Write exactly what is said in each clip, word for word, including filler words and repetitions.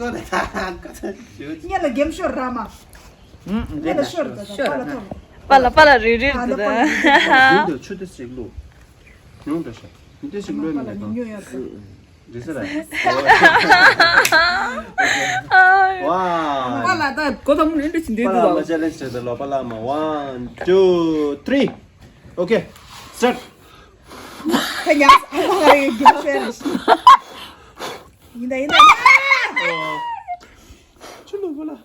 སྙན་ལ་གེམ་ཤོར་ར་མ། སྙན་ལ་ཤོར་ད་ད་པ་ལ་ཐོང་། པ་ལ་པ་ལ་རིལ་རིལ་ད་ད་པ་ལ་ད། ཆུ་དེ་ཆུ་དེ་ཞིག་བླུགས། ཉུང་དྲགས་ཤག་དེ་ཞིག་བླུགས་ནས་ད། རེད་ཟེར་ར། ཝའོ། པ་ལ་ད་གོ་ད་མུ་ནེ་འདྲ་ཞིག་འདི་པ་ལ་མ་ཆེ་ལེ་ཞིག་ད་ལོ་པ་ལ་མ། One, two, three. Okay. Start. ཁ་ཉག་ཨ་མ་རེ་རྒྱབ་ཤོད་རེ་ཤི། ཡིན་ད་ཡིན་ད། ཆུ་ལུག་པ་ལ།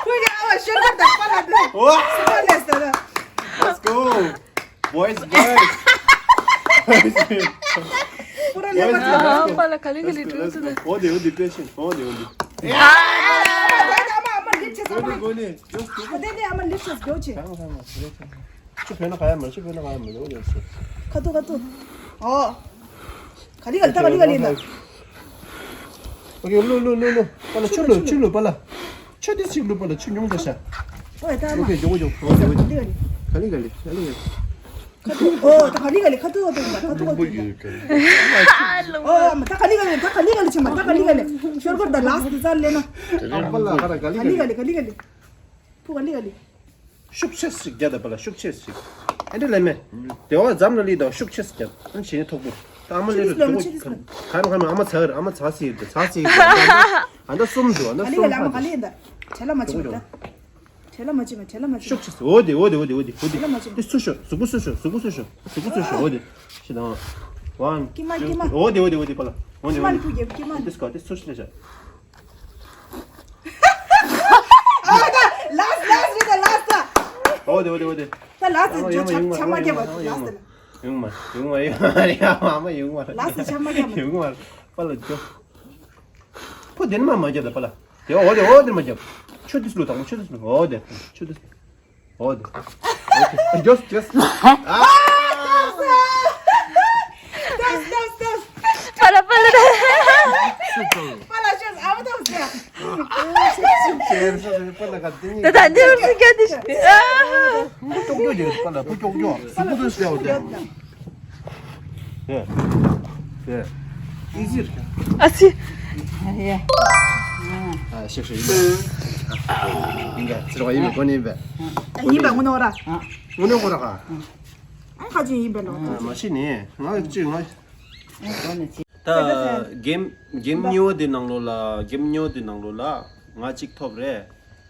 ཁོ་ཡང་ཨ་ཤོར་ག་ད་པ་ལ་ད། ཝ། སུ་པ་ལེ་སི་ད་ད། Let's go. Boys, boys. པུ་ར་ལེ་པ་ད། ཨ་པ་ལ་ག་ལེ་ག་ལེ་འགྲོ་ཚུལ་ད། འོ་དེ་འོ་དེ་པེ་ཤན། འོ་དེ་འོ་དེ། ཨ་མ་ལིབ་ཆེ་ས་མ། འོ་དེ་འོ་དེ། འོ་དེ་ཨ་མ་ལིབ་ཆེ་སྒོ་ཆེ། ཆུ་བོད་ན་ག་ཡ་མ། ཆུ་བོད་ན་ག་ཡ་མ། འོ་དེ་ཆུ། ཁ་ཐུག་ཁ་ཐུག་ཨོ། ག་ལི་ག་ལི་ད་ག་ལི་ག་ལི་ད། ཨོ་ཀེ། ལུ་ལུ་ལུ་ལུ། པ་ལ་ཆུ་ལུ་ཆུ་ལུ་པ་ལ། ཆུ་དེ་ཞིག་ལུ་པ་ལ་ཆུ་ཉུང་དྲགས་ཤག་ཨོ་ད་ཨོ་ཀེ། མཇུག་མཇུག་ཨོ་ཀེ་ཨོ་ཀེ། ག་ལི་ག་ལི་ག་ལི་ག་ལི། ཁ་ཐུག་ཨོ་ད་ག་ལི་ག་ལི་ཁ་ཐུག་ཨོ་ད་ཁ་ཐུག་ཨོ་ད། ཨོ་མ་ད་ག་ལི་ག་ལི་ད་ག་ལི་ག་ལི་ཆེ་མ་ད་ག་ལི་ག་ལི། ཤོར་གོ་ད་ལཱསི་ཊི་ད་ལེ་ན། ཨ་པ་ལ་ག་ར་ག་ལི་ག་ལི་ག་ལི། ག་ལི་ག་ལི་ག་ལི། ཕུ་ག་ལི་ག་ལི། ཤུགས་ཆེ་ཞིག་རྒྱག་ད་པ་ལ་ཤུགས་ཆེ་ཞིག་ཨེ་འདྲ་ལས་མེད། དེ་བ་འཛམ་ལ་ལི་དང་ཤུགས་ཆེ་ཞིག་རྒྱག་ཨ་ནི་བྱས་ནས་ཐོག་པོ། ད་ཨ་མ་ལི་རུ་ཆི་དུ་ཆི་གོ་ཆི་ཁ་ཁ་ཁ་ཨ་མ་ཚ་གི་རེད། ཨ་མ་ཚ་སི་རེད། ཚ་སི་རེད། ཨ་ད་གསུམ་འདུག་ཨ་ད་ག་ལི་ག་གསུམ་ལི་ཨ་མ་ཕ་ག་ལི་ཡིན་ད། བྲེལ་ལ་མ་ཆེ་མ་ད། བྲེལ་ལ་མ་ཆེ་མ་བྲེལ་ལ་མ་ཆེ་མ། ཤུགས་ཆེ་ཞིག་འོ་དེ་འོ་དེ་འོ་དེ་འོ་དེ་འོ་དེ། བྲེལ་ལ་མ་ཆེ་མ། དེ་སུ་ཤོ་གཟུགས་པོ་སུ་ཤོ་གཟུགས་པོ་སུ་ཤོ་གཟུགས་པོ་སུ་ཤོ་འོ་དེ། ཤི་དང་། ཝན། ཀི་མ་ཀི་མ། འོ་དེ་འོ་དེ་འོ་དེ་པ་ལ། འོ་དེ་ཀི་མ་འོ་དེ། ལི་ཕུ་གེ་ཀི་མ། དེ་སུ་ག་དེ་སུ་ཤི་ལ་ཤ། ཨ་ད་ལཱསི་ཊི་ལཱསི་ཊི་རེད་ད་ལཱསི་ཊི་ད། འོ་དེ་འོ་དེ་འོ་དེ། ད་ལཱསི་ཊི་ཡོང་མ་ཆ་ཡོང་མ་ཆ་མ་ཡོང་མ་རྒྱབ་པ་ཡོང་ལཱསི་ཊི་ལ། ཡོང་མ་ཡོང་མ་ཡོང་མ་ཡོང་མ་ཡོང་མ། ལཱསི་ཊི་ཆ་མ་རྒྱབ་པ། ཡོང་མ་པ་ལ་འཇོ། ཕུ་དེ་ནི་མ་མ་རྒྱབ་ད་པ་ལ། དེ་འོ་དེ་འོ་དེ་མ་རྒྱབ། ཆུ་དེ་སུ་ལུ་དང་ཆུ་དེ་སུ་ལུ་འོ་དེ་ཆུ་དེ་སུ་ལུ། འོ་དེ། འོ་དེ། འཇོ་འཇོ། ཨ། ཏོག་ཏོག་ཏོག་པ་ལ་པ་ལ་ད། པ་ལ་ཤོས་ཨ་མ་ཏོག་ཟེར། ད་ད་འདི་བར་སི་ཀ་འདི་ཤི། ཨ། ཀྱོག་ཀྱོག་ཡོད་པ་ལ་ཀྱོག་ཀྱོག་ཟུག་པོ་དུ་ཤི་ཡོད་དེ། ཡ། ཡ། ཨི་ཟིར། ཨ་ཙི། ཡ། ཨ་ཤི་ཤི་ཡིན་པ། ཡིན་པ་ཚིར་བ་ཡིན་པ་གོ་ནི་ཡིན་པ། ཡིན་པ་ངོ་ནོ་ར། ངོ་ནོ་གོ་ར་ཁ། ཨ་ཁ་ཅིག་ཡིན་པ་ལོ། མ་ཤི་ནི་ང་ཅི་ང་། ད་གེམ་གེམ་གཉིས་པོ་དེ་ནང་ལོགས་ལ་གེམ་གཉིས་པོ་དེ་ནང་ལོགས་ལ་ང་གཅིག་ཐོབ་རེད།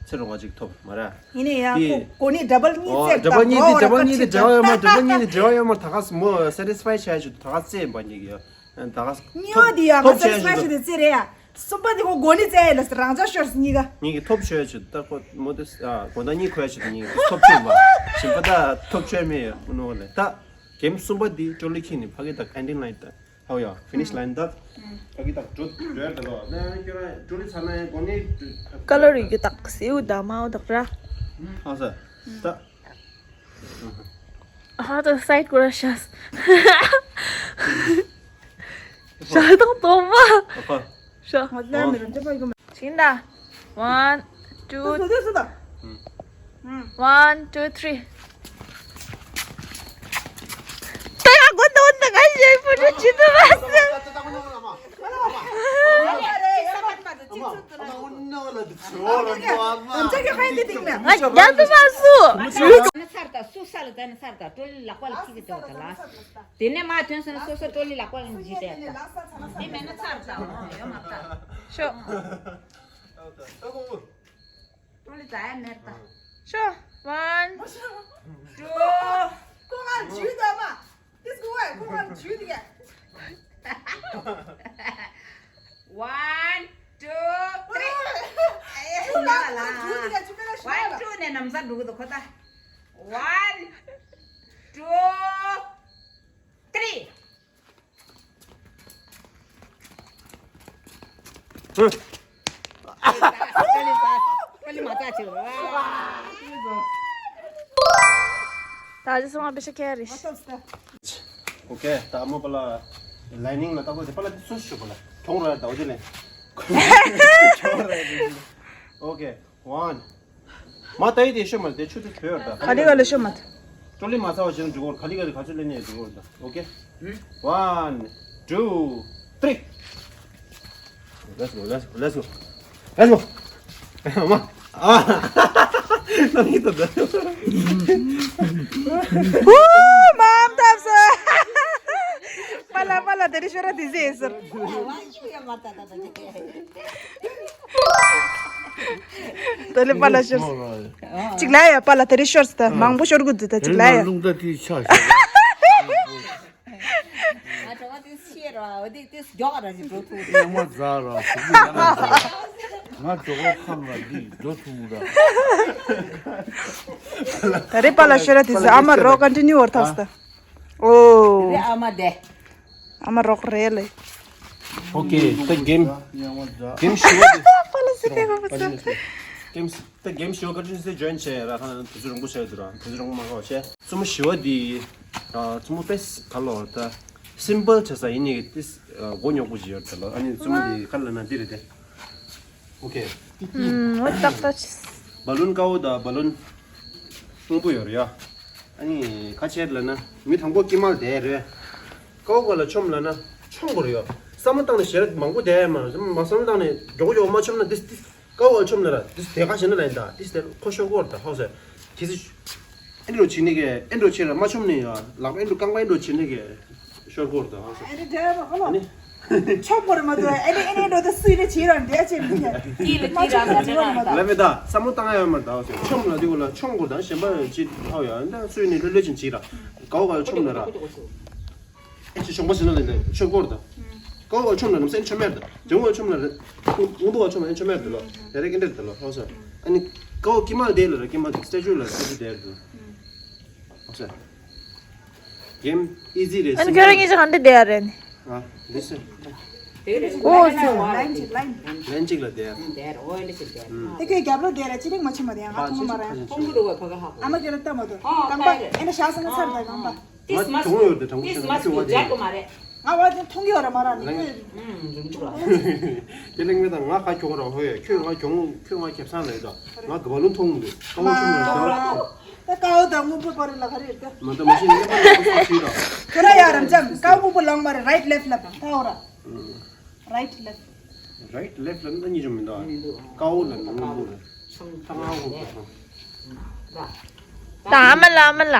ཚེ་རོགས་ང་གཅིག་ཐོབ་མ་རེད། ཡིན་ནའི་ཡང་དེ་ཁོ་གོ་ནི་ཌབ་བལ་གཉིས་ཨོ་རྩེ་ཌབ་བལ་གཉིས་དེ་ཌབ་བལ་གཉིས་དེ་འབྲེལ་བ་ཡོད་མ་ཌབ་བལ་གཉིས་དེ་འབྲེལ་བ་ཡོད་མ་ད་ག་སི་མོ་སེ་ཊི་སི་ཕའི་བྱས་ཞུ་ད་ག་རྩེ་འབའ་གཉིས་ཀྱི་ད་ག་སི་གཉིས་པོ་དེ་ཡང་ང་ཐོབ་སེ་ཊི་སི་ཕའི་ཞུ་དེ་རྩེ་རེད་ཡ། གསུམ་པ་དེ་ཁོ་གོ་ནི་རྩེ་ཡ་ལ་རང་ཅག་ཤོར་སི་གཉིས་ཀ་གཉིས་ཀྱི་ཐོབ་ཆོས་ཞུ་ད་ཁོ་མོ་དེ་ཨ་གོ་ད་གཉིས་ཁོ་ཡ་ཞུ་ད་གཉིས་ཀྱི་ཐོབ་ཆོས་མ་ཞིམ་པ་ད་ཐོབ་ཆོས་མེད་ཡོད་ནོ་ལེ་ད། གེམ་གསུམ་པ་འདི་ཅོ་ལི་ཁྱི་ནི་ཕ་གི་དང་ཀན་ཊིན་ལ་ཡིན་ད། ཧའོ་ཡ་ཕི་ནིཤ་ལ་ཡིན་ད། ཕ་གི་དང་འགྲོ་འགྲོ་ཡ་ད་ལོ། ན་ཁྱོད་རང་ཅོ་ལི་ཚ་ན་ཡང་གོ་ནི། ཀ་ལོ་རི་རྒྱུ་དག་སེའུ་དང་མའོ་དག་ར། ཨ་ས། ད། ཧ་ད་སའིཌ་གོ་ར་ཤ། ཤ་དང་དོ་མ། ཨ་ཕ། ཤ། ང་ལ་མི་རུང་ཅེ་པ་ཡིག་མ། ཕྱིན་ད། One, two, སོ་སོ་སོ་ད། One, two, three. ད་ཡ་གོ་ད་འོ་ད་ང་ཞེ་པོ་ཅི་ཅི་ད་མ་སེ། ང་རྒྱ་ད་མ་སུ། ཚར་ད་སུ་ས་ལ་ད་ནི་ཚར་ད་ཀྲོ་ལི་ལག་པ་ལ་ཁྱི་གི་ད་ད་ལ། དེ་ནས་མ་ཐོན་སོང་ན་སོ་སོ་ཀྲོ་ལི་ལག་པ་ལ་འཇི་དེ་ད། དེ་མེད་ན་ཚར་ད་ཡོད་མ་ད། ཤོ། ཀྲོ་ལི་ད་ཡ་མེར་ད། ཤོ། One, two. ཁོ་ང་འཇུས་ད་མ། དེ་སྐུ་བ་ཁོ་ང་འཇུས་དེ་ག One, two, three. ཨེ་ཤུ་ན་ལ། One, two ནས་ནམ་ས་འགྲོ་གི་འདུག་ཁོ་ད། One, two, three. ད་ཅི་སོང་བ་བེ་ཤ་ཁྱེར་རེ། ཨོ་ཀེ། ད་མོ་པ་ལ་ལའི་ནིང་ལ་ལྟ་གོ་དེ་པ་ལ་དེ་སུ་ཞུ་པ་ལ་གྱོང་ར་ད་འོ་དེ་ལེ། གྱོང་ར་དེ། ཨོ་ཀེ། One, མ་ད་ཡི་དེ་ཤོ་མ་དེ་ཆུ་དེ་བོད་ད། ག་ལི་ག་ལི་ཤོ་མ་དེ། ཀྲོ་ལི་མ་ཚ་བ་ཞིག་འཇུག་གོ། ག་ལི་ག་ལི་ག་ཚོད་ལེན་ནས་འཇུག་གོ་ད། ཨོ་ཀེ། One, two, three. Let's go, let's go, let's go. Let's go. མ། ཨ། ནང་གི་ད་ད། ཧུ། མམ་ཐབས་སོ། པ་ལ་པ་ལ་དེ་རི་ཤོ་ར་དི་ཟེ་ཟེར། ད་ལེ་པ་ལ་ཤོར། ཅིག་ལ་ཡ་པ་ལ་དེ་རི་ཤོར་ད་མང་པོ་ཤོར་གི་འདུག་ད་ཅིག་ལ་ཡ། རླུང་རྟ་དེ་ཆག་ཤག་ང་གྲོ་མ་དེ་ཤེས་ར་འོ་དེ་དེ་མགྱོགས་ར་ཞིག་འགྲོ་ཐུབ། གཡང་མ་འཛག་ར་ཞིག་གཡང་མ་འཛག་ང་གྲོ་མ་ཁམས་ར་འདི་འགྲོ་ཐུབ་ར། ད་རེ་པ་ལ་ཤོར་དེ་ཟེར་ཨ་མ་རོ་ཀོན་ཊི་ནིའུ་བར་ཐག་སྟ། ཨོ། རེ་ཨ་མ་དེ། ཨ་མ་རོགས་རེད་ལེ། ཨོ་ཀེ། ད་གེམ་གེམ་ཞི་བ་དེ། པ་ལ་སི་ཀེ་གོ་པ་ས། གེམ་ད་གེམ་ཞི་བ་ག་ཅུ་སི་ཇོ་ཡིན་བྱས་ར་ཁ་དུས་ཚོད་རིང་པོ་བྱས་འདུག་ར་དུས་ཚོད་རིང་པོ་མ་ཁག་བྱས། རྩེད་མོ་ཞི་བ་དེ་རྩེད་མོ་དཔེ་ག་ལོ་ད་སིམ་པལ་བྱས་ས་ཡིན་ནི་ཏིས་མགོ་རྙོག་པོ་ཞིག་ཡོད་དེ་ལོ། ཨ་ནི་རྩེད་མོ་དེ་ག་ལ་ན་འདི་རེད་དེ། ཨོ་ཀེ། ཧུམ། འོ་ཏག་ཏག་ཅིག་བ་ལུན་དཀར་པོ་དང་བ་ལུན་སྔོན་པོ་ཡོད་རེད་ཡ། ཨ་ནི་ཁ་ཆེར་ལ་ན་མི་དང་པོ་དཀྱིལ་མ་དེ་རེད། དཀར་པོ་ལ་མཆོངས་ལ་ན་མཆོངས་དགོས་རེད་ཡ། བསམ་བློ་བཏང་ནས་ཞེ་དྲག་མང་པོ་དེ་མ་བསམ་བློ་བཏང་ནས་མགྱོགས་མགྱོགས་མ་མཆོངས་ན་དེ་དེ་དཀར་པོ་ལ་མཆོངས་ན་ར་དེ་དེ་ག་ཞེ་ན་ལ་ཡིན་ད་དེ་དེ་ཁོ་ཤོར་གོ་ར་ད་ཧོ་སེ་དེ་སེ། ཨེ་འགྲོ་བྱེད་ནི་གི་ཨེ་འགྲོ་བྱེད་ལ་མ་ཆོམ་ནི་ཡ་ལག་པ་ཨེ་འགྲོ་རྐང་པ་ཨེ་འགྲོ་བྱེད་ནི་གི་ཤོར་གོ་ར་ད་ཧོ་སེ། ཨེ་འདྲ་འདྲ་ཧོ་ལོ། ཨ་ནི། ཆོག་པོ་རེད་མ་གཏོགས་ཨེ་ནི་ཨེ་ནི་འགྲོ་ད་སུས་ནི་བྱེད་ར་འདྲ་བྱེད་མི་ཉན། ཏི་ལ་ཏི་ར་མ་འདྲ་ར་ད། ལ་མེ་ད་བསམ་བློ་བཏང་ཡ་ཡོད་མ་རེད་ད་ཧོ་སེ། ཆོམ་ལ་དེ་གོ་ལ་ཆོམ་གོ་ད་གཞན་པ་ཅི་ཧོ་ཡ་ད་སུས་ནི་ལྷོད་ལྷོད་ཅིག་བྱེད་ར་གའོ་ག་ལ་ཆོམ་ན་ར། ཨེ་ཅི་གཞོང་པ་ཟིན་ན་ལེན་ཏེ་ཆོས་སྐོར་དང་། ཀའོ་བ་ཆོམ་ན་ནམ་སེན་ཆོམ་མེར་དང་། ཇང་བ་ཆོམ་ན་རེ། ངུ་བ་ཆོམ་ན་ཨེ་ཆོམ་མེར་དེ་ལོ། རེ་རེ་ཀེན་ཏེར་དེ་ལོ་ཧོ་སོ། ཨ་ནི་ཀའོ་ཀི་མ་དེ་ལ་རེ་ཀི་མ་སི་ཊེ་ཅུ་ལ་སི་ཊེ་ཅུ་དེར་དུ། ཧོ་སོ། གེམ་ཨི་ཛི་རེ་ཨ་ནི་ཁྱོད་རང་གཉིས་ཀྱི་གང་འདྲ་བསྡད་ཡ་རེད་ནི། ཨ་འདི་སེ། ཨོ་ཙི། ལན་གཅིག་ལན། ལན་གཅིག་ལ་བསྡད་ཡ། དེ་ཁོས་རྒྱབ་ལོགས་བསྡད་ལ་ཅི་རིགས་མ་ཆེ་མ་རེད་ང་ཐུང་མ་མ་རེད། ཨ་མ་ཁྱོད་ལ་ལྟ་མ་ཐུབ། རྐང་པ་ཨེ་འདྲ་ཞག་སང་ཚར་ད་རྐང་པ། ང་གྱོང་ཡོད་དེ་དྲང་པོ་བཤད་ན་ཁྱོད་བ་དེ། ང་བ་དེ་མཐོང་གི་ཡོད་ར་མ་ར་ནི་ཁྱོད། དེ་ལས་ངས་ད་ང་ཁ་གྱོང་ར་ཧོ་ཡ་ཁྱོད་ང་གྱོང་ཁྱོད་ང་ཁེབས་སང་ལས་ད་ང་ག་བ་ལུང་མཐོང་འདུག་ཁ་བ་ཆུང་ནས་ཟེར་བ། ད་ཀའོ་དང་སྔོན་པོ་པ་རི་ལ་ག་རེ་ཡོད་ད། མ་ད་མ་ཤེས་ངས་པ་ལ་ཁོ་ཤི་ར། ཁྱོད་ར་ཡ་རམ་ཅམ་ཀའོ་སྔོན་པོ་ལང་མ་རེད་རའིཊ་ལེཕ་ལབ་ད་ཧོ་ར། རའིཊ་ལེཕ། རའིཊ་ལེཕ་ལབ་ན་གཉིས་ཅུང་མི་འདུག་ཨ། ཀའོ་ལབ་ན་སྔོན་པོ་ལ། ད་ཨ་མ་ལ་ཨ་མ་ལ།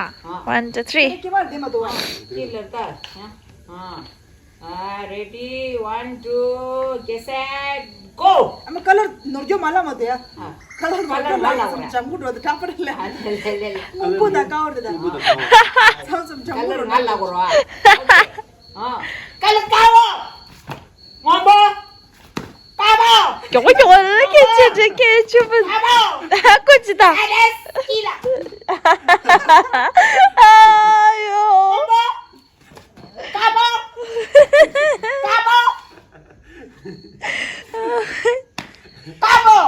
One, two, three. ཀྱི་བར་དེ་མ་འདུག་ཨ། ཀྱི་ལ་ད། ཨ། Ready, one, two, get set, go. ཨ་མ་ཀ་ལར་ནོར་རྒྱུ་མ་ལ་མ་དེ་ཡ། ཀ་ལར་ནོར་རྒྱུ་ལ་ཡ་སམ་ཇམ་གུ་འགྲོ་དེ་ཀྲག་པར་ལ། སྔོན་པོ་དང་ཀའོ་དེ་ད། སམ་སམ་ཇམ་གུ་འགྲོ་དེ། ཀ་ལར་ང་ལ་གོ་རོ་ཨ། ཀ་ལར་ཀའོ། སྔོན་པོ། ཀ་པོ། མགྱོགས་པོ་མགྱོགས་པོ་ཁྱེད་ཆེ་ཆེ་ཁྱེད་ཆུ་བུ། ཀ་པོ། ཀུ་ཅི་ད། ཨ་ལེ་སི་ཀི་ལ། ཨ་ཡོ། སྔོན་པོ། ཀ་པོ། ཀ་པོ། ཀ་པོ།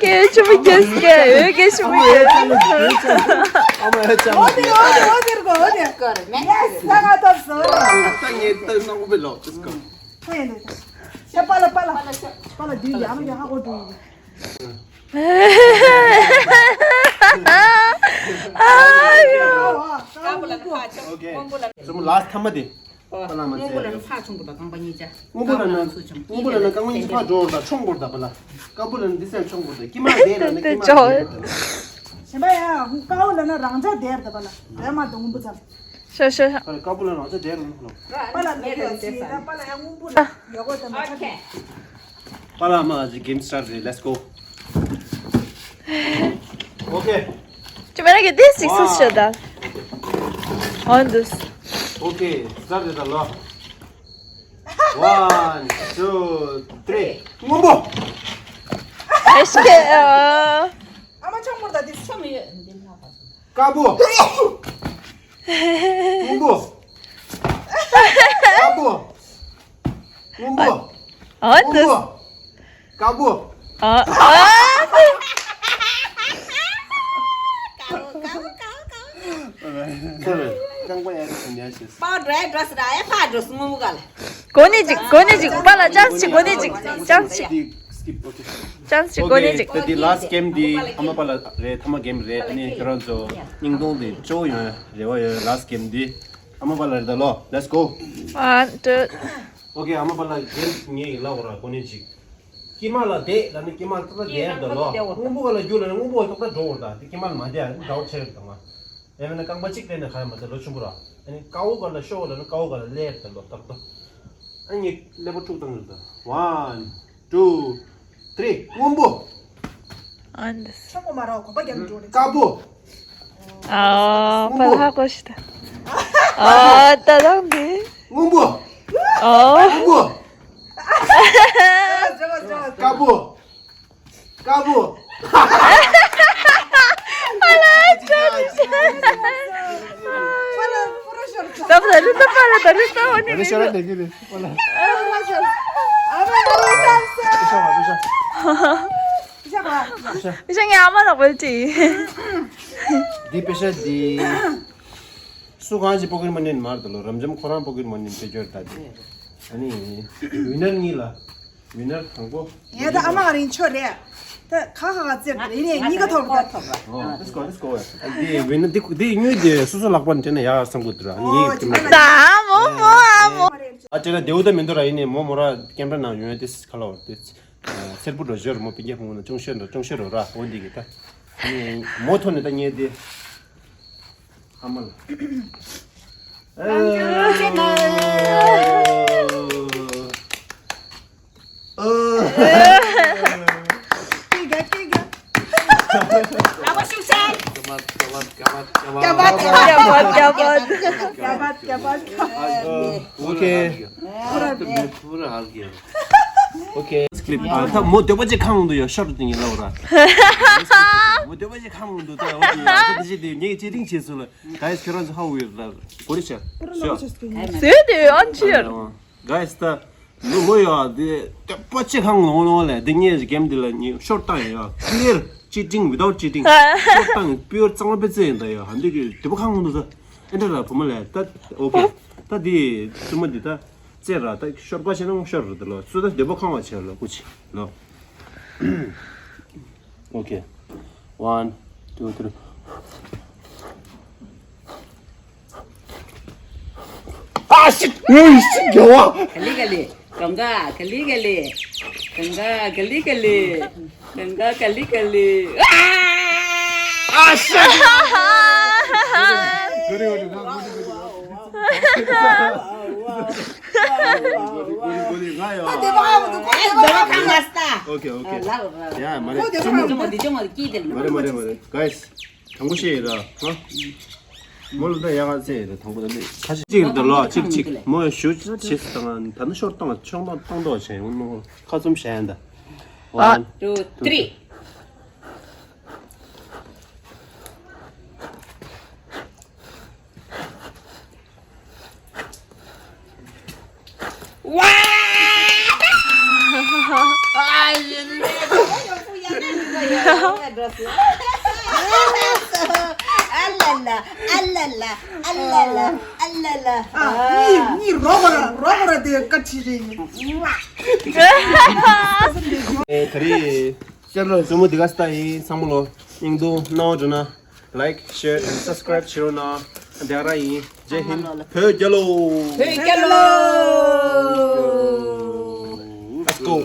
ཀེ་ཆུ་མི་ཀེ་སི་ཀེ་ཡོད་ཀེ་ཆུ་མི་ཀེ་སི། ཨ་མ་ཡ་ཅམ། ཨོ་དེ་ཨོ་དེ་ཨོ་དེ་ར་གོ་ཨོ་དེ། ཡེ་སི་ད་ང་ཐོབ་སོང་། ད་ངས་ད་ནག་པོ་བེ་ལོག་ཅིས་ཀ། ཧེ་ནེ་ད། ཤ་པ་ལ་པ་ལ། པ་ལ་དུས་ཡ་མ་ཡ་ཧ་གོ་དུས། ཨ་ཡོ། ཀ་པོ་ལ་ཁ་ཆོ། ཨོ་ཀེ། སོ་མོ་ལ་སི་ཐ་མ་དེ། པ་ལ་མ་ཚེ། སྔོན་པོ་ལ་ནི་ཕ་ཆུང་པོ་དང་རྐང་པ་གཉིས་ཆ། སྔོན་པོ་ལ་ནི་སྔོན་པོ་ལ་ནི་རྐང་པ་གཉིས་ཕ་འགྲོ་བར་དང་མཆོང་བར་དང་པ་ལ། ཀ་པོ་ལ་ནི་འདི་སེ་མཆོང་བར་དང་ཀི་མ་དེ་ལ་ནི་ཀི་མ་དེ་ལ་དང་། གཞན་པ་ཡ་ཀ་པོ་ལ་ནི་རང་ཆ་དེར་དང་པ་ལ་རེ་མ་དང་སྔོན་པོ་ཙམ། ཤ་ཤ་ཤ། ཀ་པོ་ལ་རང་ཆ་དེར་ནི་ལོ། པ་ལ་ནི་ཀི་ལ་སི་ད་པ་ལ་ཡ་སྔོན་པོ་ལ་ཡོ་གོ་དང་མ་ཆ་དེ། པ་ལ་མ་ལ་ཇི་གེམ་སི་ཊར་རེད། Let's go. Okay. ཅི་མེད་ན་གི་དེ་སིག་སིག་ཤོད་ད། On this. Okay. སི་ཊར་རེད་ད་ལོ། One, two, three. སྔོན་པོ། ཨེ་ཤེ་ཨ། ཨ་མ་ཆང་མོར་ད་དེ་ཆོ་མི་ཡོད། དཀར་པོ། སྔོན་པོ། དཀར་པོ། སྔོན་པོ། ཨ་སྔོན་དེ། པོ། དཀར་པོ། ཨ་ཨ། དཀར་པོ་དཀར་པོ་དཀར་པོ་དཀར་པོ། རྐང་པ་ཡར་ཐོན་ཡར་ཤེས། པ་འགྲོ་ཡ་འགྲོ་སི་ར་ཡ་ཕ་འགྲོ་སི་མུ་མུ་ག་ལ། གོ་ནི་ཅིག་གོ་ནི་ཅིག་པ་ལ་ཅང་ཅིག་གོ་ནི་ཅིག་ཅང་ཅིག་ཅང་ཅིག་གོ་ནི་ཅིག་ད་དེ་last game འདི་ཨ་མ་པ་ལ་རེད། ཐ་མ་game རེད། ཨ་ནི་ཁྱོད་རང་ཚོ་སྙིང་སྟོང་དེ་གཙོ་བོ་ཡོང་རེ་བ་ཡོད། last game འདི་ཨ་མ་པ་ལ་རེད་ད་ལོ། Let's go. One, two. Okay, ཨ་མ་པ་ལ་རྒན་ངས་ལབ་ར་གོ་ནི་ཅིག་སྐྱེས་མ་ལ་བསྡད་ལ་ནི་སྐྱེས་མ་ཏག་ཏག་བསྡད་ར་ད་ལོ། སྔོན་པོ་ག་ལ་རྒྱུ་ལ་ནི་སྔོན་པོ་ཏག་ཏག་འགྲོ་བར་ད་དེ་སྐྱེས་མ་ལ་མ་བསྡད་ཨ་ནི་འདྲ་བོ་ཆེ་རེད་ད་མ། ཡང་མིན་ན་རྐང་པ་གཅིག་སྤྲད་ནས་ག་ཡང་མ་ཚད་ལོ་ཆུང་པོ་ར། ཨ་ནི་ཀ་བོ་ག་ལ་ཤོག་ལ་ནི་ཀ་བོ་ག་ལ་སླེབས་ད་ལོ་ཏག་ཏག་ཨ་ནི་སླེབས་པ་འཁྲུག་བཏང་རེད་ད། One, two, three. སྔོན་པོ། ཨ་འདི། ཆོག་གོ་མ་ར་གོམ་པ་རྒྱབ་འགྲོ་རེད། དཀར་པོ། ཨ་པ་ལ་ཧ་གོ་ཤི་ད། ཨ་ད་དང་འདི། སྔོན་པོ། ཨ་སྔོན་པོ། དཀར་པོ། དཀར་པོ། ད་པ་ད་རི་ད་པ་ལ་ད་རི་ད་འོ་ནི་རི་ཤོར་ནི་གི་རི་པ་ལ། ཤ་ངའི་ཨ་མ་ལགས་པལ་ཅི། འདི་པེ་ཤ་འདི། སུ་གང་ཞིག་པོ་ཀེ་མོན་ནི་མར་དུ་ལོ་རམ་འཇམ་ཁོ་རང་པོ་ཀེ་མོན་ནི་དེ་སྐྱོར་ད་དེ། ཨ་ནི། ཝི་ནར་གཉིས་ལ། ཝི་ནར་དང་པོ། ཡ་ད་ཨ་མ་རིན་ཆོ་རེད། ད་ཁ་ཁ་ཁ་ཙེར་ད་ཡིན་ནས་གཉིས་ཀ་ཐོབ་ད། ཨོ་let's go, let's go. དེ་ཝི་ནར་དེ་དེ་དངུལ་དེ་སོ་སོ་ལག་པ་ནས་སྤྲད་ན་ཡག་བསམ་གི་འདུག་ར་ངས་ཀེམ་ར། ད་མོ་མོ་ཨ་མོ། ཨ་ཅེ་ལ་དེའུ་ད་མི་འདུག་ར་ཡིན་ནས་མོ་མོ་ར་ཀེམ་ར་ནང་ཡོང་ཡ་དེ་ཁ་ལ་བར་དེ། སེར་པོ་འགྲོ་ཞོར་མོ་པི་ཀེ་ཕུང་ན་ཅུང་ཤོས་འགྲོ་ཅུང་ཤོས་རོ་ར་འོ་འདི་གི་ད། མོ་ཐོན་ནས་ད་ཉེ་དེ། ཨ་མ་ལ། ཀི་ག་ཀི་ག་ལ་བ་ཤུགས་ཆེ། ཀ་བ་ཀ་བ་ཀ་བ་ཀ་བ་ཀ་བ་ཀ་བ་ཀ་བ། ཨོ་ཁེ། ཁོ་ར་ཁོ་ར་ཨར་གེ། ཨོ་ཁེ། ཀི་ལིབ། ཨ་ད་མོ་འདོད་པ་ཅིག་ཁང་དུ་ཡོད་ཤོར་དུ་ཡིན་ལ་འོ་ར། མོ་འདོད་པ་ཅིག་ཁང་དུ་ད་འོ་དེ་ཡ་ད་དེ་ཅི་དེ་ངས་ཅི་རིང་བྱས་སོང་ལ། ག་ཡིས་ཁྱོད་རང་ཚོ་ཧ་འུ་ཡོད་ལ་གོ་རི་ཤ། ཤ། ཟོས་དེ་ཨན་ཆི་ཡར། ག་ཡིས་ད། ནུ་མོ་ཡ་དེ་ཏེ་པོ་ཅེ་ཁང་ལོང་ལོང་ལས་དེ་ངས་གེམ་དེ་ལ་ངས་ཤོར་བཏང་ཡ། Clear cheating without cheating ཤོར་བཏང་པིའོར་གཙང་མ་པེ་ཙེ་ཡིན་ད་ཡ། ཧ་འདི་གི་དེ་པོ་ཁང་ལོང་དུ་ས་ཨེ་འདྲ་ར་བུ་མོ་ལས་ད་ཨོ་ཁེ། ད་དེ་བཙུན་མ་འདི་ད་ཙེ་ར་ད་ཤོར་པ་བྱས་ན་ཤོར་ར་དེ་ལོ་སུ་ད་དེ་པོ་ཁང་བ་བྱས་ལོ་ཀུ་ཅི་ལོ། ཨོ་ཁེ། One, two, three. ཨ་ཤི། ཨུ་ཤི་རྒྱལ་བ། ག་ལི་ག་ལི། གང་ག་ག་ལི་ག་ལི། གང་ག་ག་ལི་ག་ལི། གང་ག་ག་ལི་ག་ལི། ཨ་ཤི། ཨོ་ཁེ་ཨོ་ཁེ། ཡ་མ་རེད། ཅུང་མོ་འདི་ཅུང་མོ་སྐྱིད་དེ། མ་རེད་མ་རེད་མ་རེད། Guys དང་པོ་ཤེས་ཡིན་ར། ཧ། མོ་ལ་ད་ཡ་ག་ཚད་ཡིན་ར་དང་པོ་ད་ནི་ཁ་ཤས་གཅིག་རེད་ད་ལོ་གཅིག་གཅིག་མོ་ཡ་ཞུ་བྱེད་སི་དང་ད་ནི་ཤོར་བཏང་ཆོག་བཏང་བཏང་བྱས་ཡོང་ནོ་ཁ་བཙུམ་བྱས་ཡིན་ད། One, two, three. ཨ་ལ་ལ། ཨ་ལ་ལ། ཨ་ལ་ལ། ཨ་ལ་ལ། ཨ། ནི་ནི་རོགས་ར་རོགས་ར་དེ་ཀ་ཆི་རེད། ཨེ་ད་རེས་ཤར་ལ་བཙུན་མོ་འདི་ག་ས་ད་ཡིན་ཚང་མ་ལོ་སྙིང་དུ་སྣང་བ་འགྲོ་ན། Like, share and subscribe བྱེད་རོགས་གནང་། དེ་ག་རང་ཡིན། ཇེ་ཧིན། བོད་རྒྱལ་ལོ། བོད་རྒྱལ་ལོ། Let's go.